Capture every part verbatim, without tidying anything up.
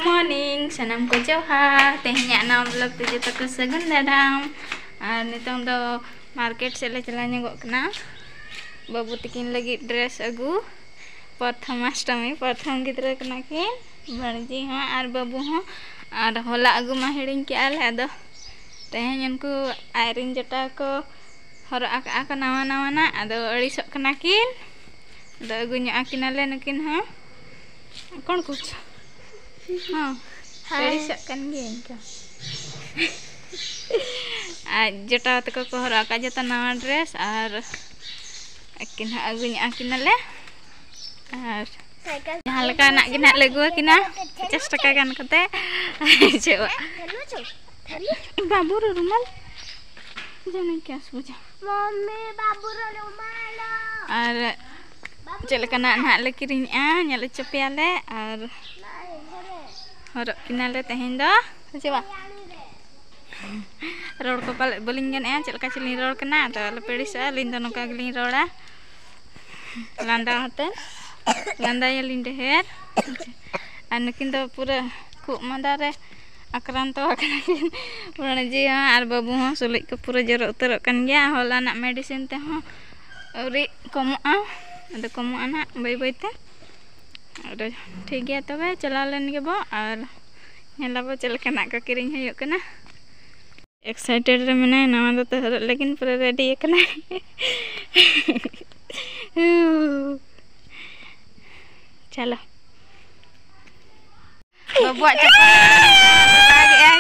Morning, ᱥᱟᱱᱟᱢ ᱠᱚ ᱡᱚᱦᱟᱨ᱾ ᱛᱮᱦᱮᱧᱟᱜ ᱱᱟᱣᱟ vlog ᱛᱮ ᱡᱚᱛᱚ ᱠᱚ ᱥᱟᱹᱜᱩᱱ ᱫᱟᱨᱟᱢ᱾ ᱟᱨ ᱱᱤᱛᱚᱝ ᱫᱚ market ᱥᱮᱫ ᱞᱮ ᱪᱟᱞᱟᱣ ᱧᱚᱜᱚᱜ ᱠᱟᱱᱟ᱾ ᱵᱟᱹᱵᱩ ᱛᱟᱹᱠᱤᱱ ᱞᱟᱹᱜᱤᱫ dress ᱟᱹᱜᱩ᱾ ᱯᱨᱚᱛᱷᱚᱢᱟᱥᱴᱚᱢᱤ, ᱯᱨᱚᱛᱷᱚᱢ ᱜᱤᱫᱽᱨᱟᱹ ᱠᱟᱱᱟ ᱠᱤᱱ, ᱵᱷᱟᱹᱬᱡᱤ ᱦᱚᱸ ᱟᱨ ᱵᱟᱹᱵᱩ ᱦᱚᱸ᱾ ᱟᱨ ᱦᱚᱞᱟ ᱟᱹᱜᱩ ᱢᱟ ᱦᱤᱲᱤᱧ ᱠᱮᱜᱼᱟ ᱞᱮ, ᱟᱫᱚ ᱛᱮᱦᱮᱧ ᱩᱱᱠᱩ ᱟᱡᱨᱮᱱ ᱡᱚᱴᱟᱣ ᱠᱚ ᱦᱚᱨᱚᱜ ᱟᱠᱟᱜᱼᱟ ᱠᱚ ᱱᱟᱣᱟ ᱱᱟᱣᱟᱱᱟᱜ, ᱟᱫᱚ ᱟᱹᱲᱤᱥᱚᱜ ᱠᱟᱱᱟ ᱠᱤᱱ᱾ ᱟᱫᱚ ᱟᱹᱜᱩ ᱧᱚᱜ ᱟᱹᱠᱤᱱᱟᱞᱮ ᱱᱩᱠᱤᱱ ᱦᱚᱸ᱾ ᱠᱚᱬ ᱠᱩᱪ ᱦᱚᱸ ᱦᱟᱭ᱾ ᱟᱹᱲᱤᱥᱚᱜ ᱠᱟᱱ ᱜᱮᱭᱟ ᱤᱱᱠᱟᱹ᱾ ᱟᱨ ᱡᱚᱴᱟᱣ ᱛᱟᱠᱚ ᱠᱚ ᱦᱚᱨᱚᱜ ᱟᱠᱟᱫ ᱡᱚᱛᱚ ᱱᱟᱣᱟ dress, ᱟᱨ ᱟᱹᱠᱤᱱ ᱦᱚᱸ ᱟᱹᱜᱩ ᱧᱚᱜ ᱟᱹᱠᱤᱱᱟᱞᱮ᱾ ᱟᱨ ᱥᱟᱭᱠᱮᱞ ᱡᱟᱦᱟᱸ ᱞᱮᱠᱟᱱᱟᱜ ᱜᱮ ᱱᱟᱦᱟᱜ ᱞᱮ ᱟᱹᱜᱩ ᱟᱹᱠᱤᱱᱟ, ᱯᱚᱪᱟᱥ ᱴᱟᱠᱟ ᱜᱟᱱ ᱠᱟᱛᱮ᱾ ᱪᱮᱫ ᱵᱟ? ᱪᱟᱹᱞᱩ ᱪᱚ, ᱪᱟᱹᱞᱩ᱾ ᱵᱟᱹᱵᱩ ᱨᱮ ᱨᱩᱢᱟᱞ ᱡᱟᱱᱮ ᱠᱮᱥ ᱵᱩᱡᱷᱟᱹ᱾ ᱢᱚᱢᱢᱤ, ᱵᱟᱹᱵᱩ ᱨᱮ ᱨᱩᱢᱟᱞ᱾ ᱟᱨ ᱪᱮᱫ ᱞᱮᱠᱟᱱᱟᱜ ᱱᱟᱦᱟᱜ ᱞᱮ ᱠᱤᱨᱤᱧᱮᱜᱼᱟ, ᱧᱮᱞ ᱦᱚᱪᱚ ᱯᱮᱭᱟᱞᱮ᱾ ᱟᱨ ᱦᱚᱨᱚᱜ ᱠᱤᱱᱟᱞᱮ ᱛᱮᱦᱮᱧ ᱫᱚ, ᱦᱮᱸ ᱪᱮ ᱵᱟᱝ? ᱨᱚᱲ ᱠᱚ ᱯᱟᱞᱮᱫ ᱵᱟᱹᱞᱤᱧ ᱜᱟᱱᱮᱜᱼᱟ, ᱪᱮᱫ ᱞᱮᱠᱟ ᱪᱚᱞᱤᱧ ᱨᱚᱲ ᱠᱟᱱᱟ, ᱟᱫᱚ ᱟᱞᱚᱯᱮ ᱟᱹᱲᱤᱥᱚᱜᱼᱟ, ᱟᱹᱞᱤᱧ ᱫᱚ ᱱᱚᱝᱠᱟ ᱜᱮᱞᱤᱧ ᱨᱚᱲᱟ, ᱞᱟᱸᱫᱟ ᱟᱛᱮ, ᱞᱟᱸᱫᱟᱭᱟᱞᱤᱧ ᱰᱷᱮᱨ᱾ ᱟᱨ ᱱᱩᱠᱤᱱ ᱫᱚ ᱯᱩᱨᱟᱹ ᱠᱷᱩᱜ ᱢᱟᱸᱫᱟ ᱨᱮ ᱟᱠᱨᱟᱱᱛᱚ ᱟᱠᱟᱱᱟ ᱠᱤᱱ, ᱵᱷᱟᱹᱬᱡᱤ ᱦᱚᱸ ᱟᱨ ᱵᱟᱹᱵᱩ ᱦᱚᱸ ᱥᱩᱞᱩᱡ ᱠᱚ ᱯᱩᱨᱟᱹ ᱡᱚᱨᱚ ᱩᱛᱟᱹᱨᱚᱜ ᱠᱟᱱ ᱜᱮᱭᱟ᱾ ᱦᱚᱞᱟᱱᱟᱜ medicine ᱛᱮᱦᱚᱸ ᱟᱹᱣᱨᱤ ᱠᱚᱢᱚᱜᱼᱟ, ᱟᱫᱚ ᱠᱚᱢᱚᱜᱼᱟ ᱱᱟᱦᱟᱜ ᱵᱟᱹᱭ ᱵᱟᱹᱭ ᱛᱮ᱾ ᱟᱫᱚ ᱴᱷᱤᱠ ᱜᱮᱭᱟ, ᱛᱚᱵᱮ ᱪᱟᱞᱟᱣ ᱞᱮᱱ ᱜᱮᱵᱚ ᱟᱨ ᱧᱮᱞᱟᱵᱚ ᱪᱮᱫ ᱞᱮᱠᱟᱱᱟᱜ ᱠᱚ ᱠᱤᱨᱤᱧ ᱦᱩᱭᱩᱜ ᱠᱟᱱᱟ᱾ Excited ᱨᱮ ᱢᱮᱱᱟᱭᱟ, ᱱᱟᱣᱟ ᱫᱚᱛᱚ ᱦᱚᱨᱚᱜ ᱞᱟᱹᱜᱤᱫ ᱯᱩᱨᱟᱹ ready ᱟᱠᱟᱱᱟᱭ᱾ ᱪᱚᱞᱚ᱾ ᱵᱟᱹᱵᱩᱣᱟᱜ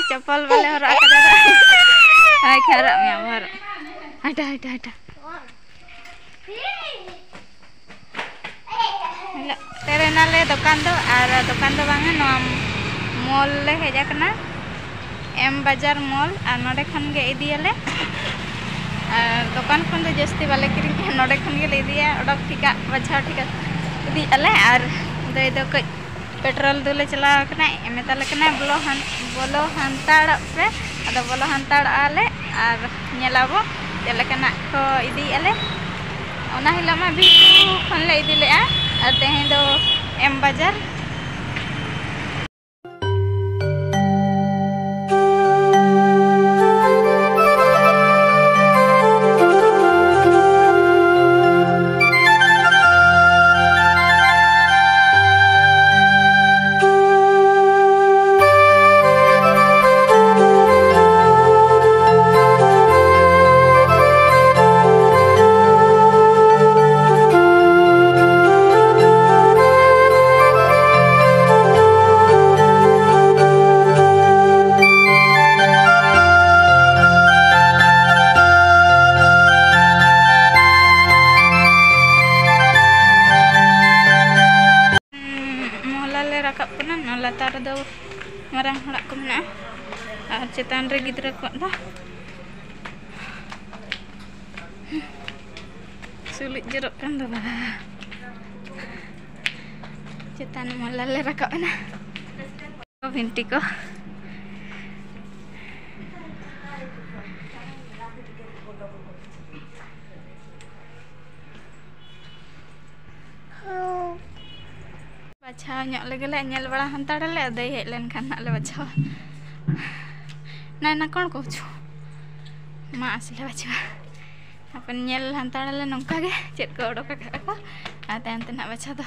ᱪᱟᱯᱚᱞ ᱞᱮ ᱦᱚᱨᱚᱜ ᱟᱠᱟᱫᱟ᱾ ᱦᱳᱭ, ᱦᱚᱨᱚᱜ ᱢᱮ, ᱟᱢ ᱦᱚᱨᱚᱜ᱾ ᱦᱟᱴᱟ, ᱦᱟᱴᱟ, ᱦᱟᱴᱟ᱾ ᱦᱤᱞᱳᱜ ᱥᱮᱴᱮᱨᱮᱱᱟᱞᱮ ᱫᱚᱠᱟᱱ ᱫᱚ, ᱟᱨ ᱫᱚᱠᱟᱱ ᱫᱚ ᱵᱟᱝᱟ, ᱱᱚᱣᱟ mall ᱞᱮ ᱦᱮᱡ ᱟᱠᱟᱱᱟ, M Bazar mall, ᱟᱨ ᱱᱚᱰᱮ ᱠᱷᱚᱱ ᱜᱮ ᱤᱫᱤᱭᱟᱞᱮ᱾ ᱟᱨ ᱫᱚᱠᱟᱱ ᱠᱷᱚᱱ ᱫᱚ ᱡᱟᱹᱥᱛᱤ ᱵᱟᱞᱮ ᱠᱤᱨᱤᱧᱟ, ᱱᱚᱰᱮ ᱠᱷᱚᱱ ᱜᱮᱞᱮ ᱤᱫᱤᱭᱟ, ᱚᱰᱚᱠ ᱴᱷᱤᱠᱟᱜ, ᱵᱟᱪᱷᱟᱣ ᱴᱷᱤᱠᱟᱜ ᱤᱫᱤᱭᱮᱫᱼᱟ ᱞᱮ᱾ ᱟᱨ ᱫᱟᱹᱭ ᱫᱚ ᱠᱟᱹᱡ petrol ᱫᱩᱞᱮ ᱪᱟᱞᱟᱣ ᱟᱠᱟᱱᱟ, ᱮ ᱢᱮᱛᱟ ᱞᱮ ᱠᱟᱱᱟ, "ᱵᱚᱞᱚ ᱦᱟᱱ-, ᱵᱚᱞᱚ ᱦᱟᱱᱛᱟᱲᱚᱜ ᱯᱮ, ᱟᱫᱚ ᱵᱚᱞᱚ ᱦᱟᱱᱛᱟᱲᱚᱜᱼᱟ ᱞᱮ ᱟᱨ ᱧᱮᱞᱟᱵᱚ ᱪᱮᱫ ᱞᱮᱠᱟᱱᱟᱜ ᱠᱚ ᱤᱫᱤᱭᱮᱫᱼᱟ ᱞᱮ᱾ ᱚᱱᱟ ᱦᱤᱞᱳᱜ ᱢᱟ ᱵᱤᱴᱩ ᱠᱷᱚᱱ ᱞᱮ ᱤᱫᱤ ᱞᱮᱫᱼᱟ ᱟᱨ ᱛᱮᱦᱮᱧ ᱫᱚ ᱮᱢ ᱵᱟᱡᱟᱨ᱾ ᱢᱚᱦᱞᱟ ᱞᱮ ᱨᱟᱠᱟᱵ ᱠᱟᱱᱟ᱾ ᱱᱚᱣᱟ ᱞᱟᱛᱟᱨ ᱨᱮᱫᱚ ᱢᱟᱨᱟᱝ ᱦᱚᱲᱟᱜ ᱠᱚ ᱢᱮᱱᱟᱜᱼᱟ ᱟᱨ ᱪᱮᱛᱟᱱ ᱨᱮ ᱜᱤᱫᱽᱨᱟᱹ ᱠᱚᱣᱟᱜ ᱫᱚ᱾ ᱥᱩᱞᱩᱡ ᱡᱚᱨᱚᱜ ᱠᱟᱱ ᱫᱚ ᱵᱟᱵᱟ᱾ ᱪᱮᱛᱟᱱ ᱢᱚᱦᱞᱟ ᱞᱮ ᱨᱟᱠᱟᱵ ᱮᱱᱟ᱾ ᱵᱷᱤᱱᱴᱤ ᱠᱚ᱾ ᱵᱟᱪᱷᱟᱣ ᱧᱚᱜ ᱞᱮᱜᱮ ᱞᱮ, ᱧᱮᱞ ᱵᱟᱲᱟ ᱦᱟᱱᱛᱟᱲ ᱟᱞᱮ, ᱟᱫᱚᱭ ᱦᱮᱡ ᱞᱮᱱᱠᱷᱟᱱ ᱦᱟᱸᱜ ᱞᱮ ᱵᱟᱪᱷᱟᱣᱟ᱾ ᱱᱟ, ᱱᱟ, ᱠᱚᱬ ᱠᱚ ᱵᱟᱪᱷᱟᱣᱟ? ᱢᱟ, ᱟᱥᱮ ᱞᱮ ᱵᱟᱪᱷᱟᱣᱟ᱾ ᱦᱟᱯᱮᱱ ᱧᱮᱞ ᱦᱟᱱᱛᱟᱲ ᱟᱞᱮ ᱱᱚᱝᱠᱟ ᱜᱮ, ᱪᱮᱫ ᱠᱚ ᱚᱰᱚᱠ ᱟᱠᱟᱫ ᱠᱚ, ᱟᱨ ᱛᱟᱭᱚᱢ ᱛᱮ ᱱᱟᱦᱟᱜ ᱵᱟᱪᱷᱟᱣ ᱫᱚ᱾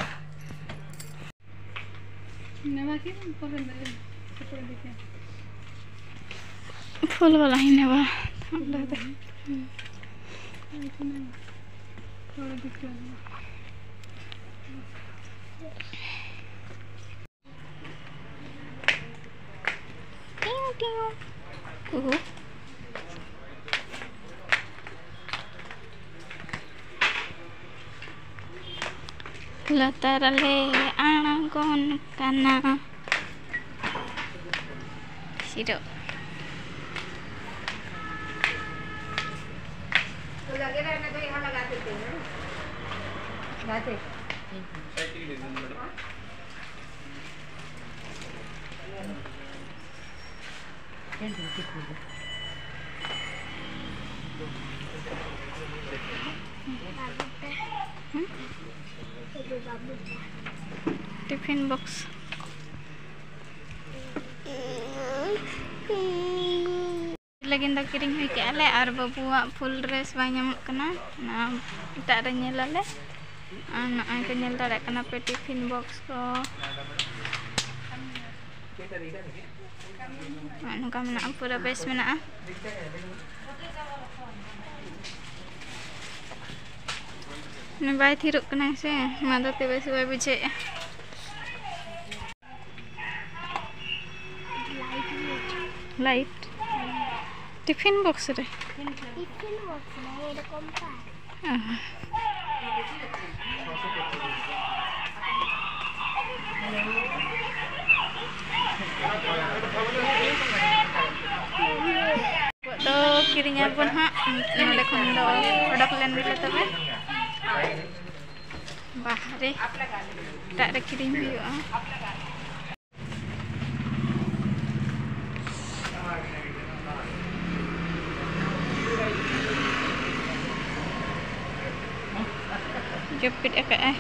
ᱯᱷᱩᱞ ᱵᱟᱞᱟ ᱦᱤᱱᱟᱹ ᱵᱟ᱾ Tube, tube. ᱠᱩᱦᱩ᱾ ᱞᱟᱛᱟᱨ ᱨᱮᱞᱮ ᱟᱬᱜᱚᱱ ᱠᱟᱱᱟ᱾ ᱥᱤᱨᱚ᱾ Tiffin box ᱞᱟᱹᱜᱤᱫ ᱫᱚ ᱠᱤᱨᱤᱧ ᱦᱩᱭ ᱠᱮᱜᱼᱟ ᱞᱮ, ᱟᱨ ᱵᱟᱹᱵᱩᱣᱟᱜ full dress ᱵᱟᱭ ᱧᱟᱢᱚᱜ ᱠᱟᱱᱟ, ᱚᱱᱟ ᱮᱴᱟᱜ ᱨᱮ ᱧᱮᱞ ᱟᱞᱮ᱾ ᱟᱨ ᱱᱚᱜᱼᱚᱭ ᱠᱚ ᱧᱮᱞ ᱫᱟᱲᱮᱭᱟᱜ ᱠᱟᱱᱟ ᱯᱮ, tiffin box ᱠᱚ᱾ ᱱᱚᱜᱼᱚ ᱱᱚᱝᱠᱟ ᱢᱮᱱᱟᱜᱼᱟ, ᱯᱩᱨᱟᱹ ᱵᱮᱥ ᱢᱮᱱᱟᱜᱼᱟ᱾ ᱵᱟᱭ ᱛᱷᱤᱨᱚᱜ ᱠᱟᱱᱟᱭ ᱥᱮ, ᱢᱟᱫᱟ ᱛᱮ ᱵᱮᱥ ᱵᱟᱭ ᱵᱩᱡᱷᱟᱹᱣᱮᱫᱼᱟ᱾ Light. Tiffin box ᱨᱮ᱾ Tiffin box ᱨᱮ, ᱮᱨᱚᱠᱚᱢ ᱯᱟᱨ᱾ ᱚ᱾ ᱱᱤᱛᱚᱜ ᱫᱚ ᱠᱤᱨᱤᱧ ᱟᱵᱚᱱ ᱦᱟᱸᱜ, ᱱᱚᱰᱮ ᱠᱷᱚᱱ ᱫᱚ ᱚᱰᱚᱠ ᱞᱮᱱ ᱜᱮᱞᱮ ᱛᱚᱵᱮ᱾ ᱵᱟᱦᱨᱮ ᱮᱴᱟᱜ ᱨᱮ ᱠᱤᱨᱤᱧ ᱦᱩᱭᱩᱜᱼᱟ᱾ ᱡᱟᱹᱯᱤᱫ ᱟᱠᱟᱫᱼᱟᱭ᱾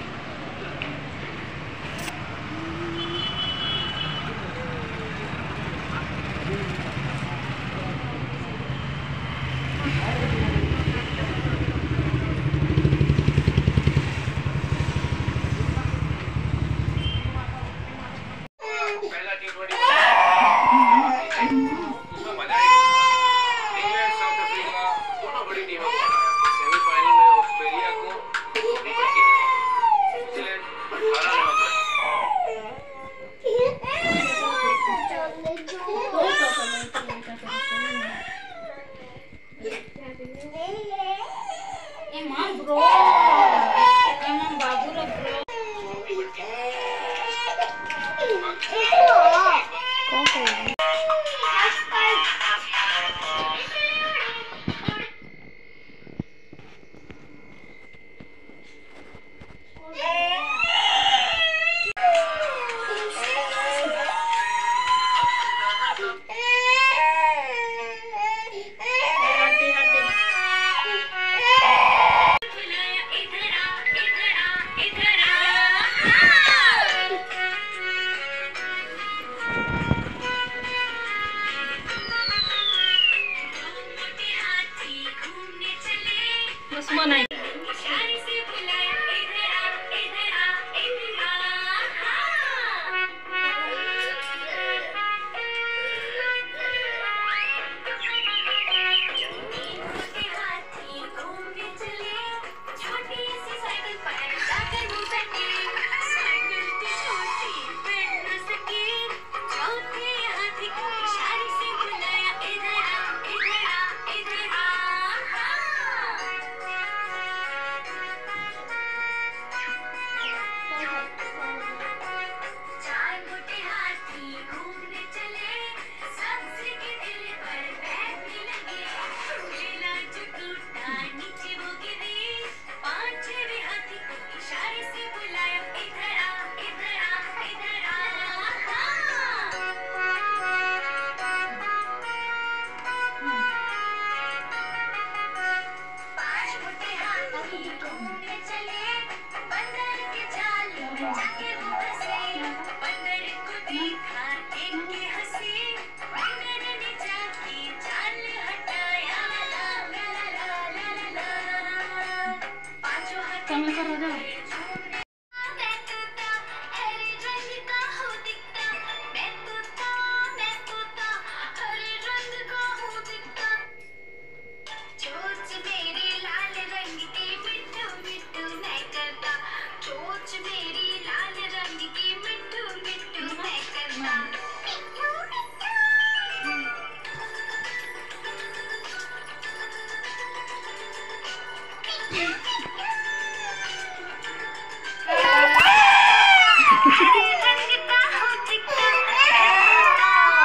मनाई।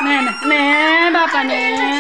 ᱱᱮ, ᱱᱮ, ᱱᱮ, ᱵᱟᱯᱟ ᱱᱮ᱾